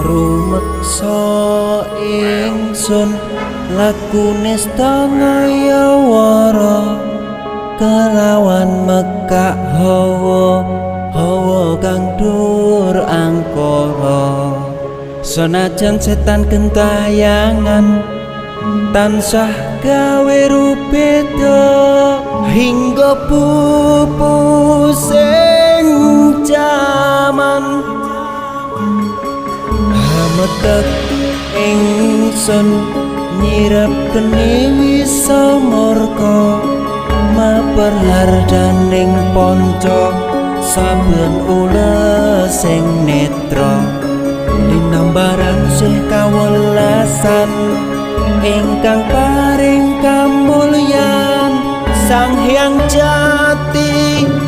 Rumeksa ingsun laku nista ngayawara kelawan mekak hawa hawa kang dur angkara. Senajan setan gentayangan tansah gawe rubeda hingga pupusing jaman. Hametek ingsun nyirep geni wisa murka maper hardaning ponco saben ulesing netra linambaran sih kawelasan ingkang paring kamulyan Sang Hyang Jati.